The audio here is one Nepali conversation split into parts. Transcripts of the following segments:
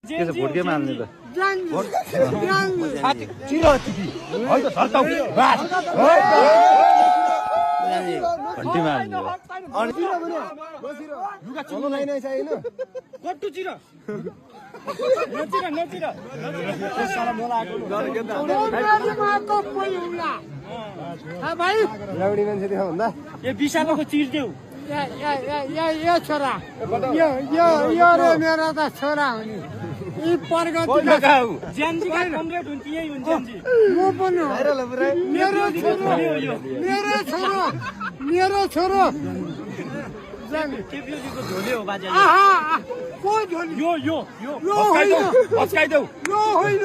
के छ भोट केमा हाल्ने त घन्टीमा हाल्ने विशालको चिज देऊ यो छोरा यो मेरो त छोरा हो नि यी प्रगति ज्यानजीका कमरेड हुन् कि यही हुन् ज्यानजी म पनि हो मेरो छोरो केपीओलीको झोले हो बाजे को झोली यो भस्काइदेऊ यो होइन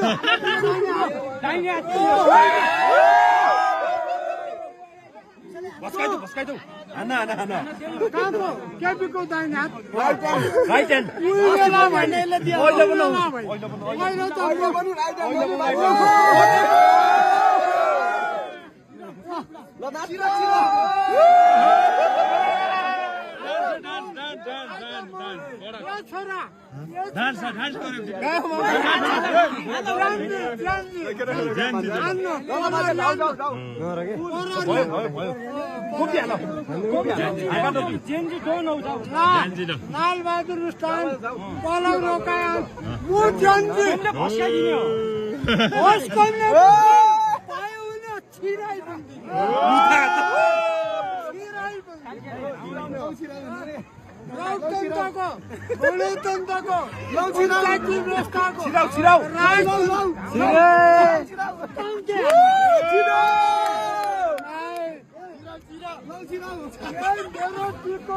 भस्काइदेऊ हाना काको केपीको दाहिने हात राइट ह्यान्ड उइला भन्नेले दियो ओइलो बनाऊ ओइलो त छोरा डान्स लाल बहादुर रुस्तान पलङ रोकाया म जन्जी होस् कहिले पायो भने छिराइ लोकतन्त्रको गणतन्त्रको पञ्चायती व्यवस्थाको छिराउ मेरो टिको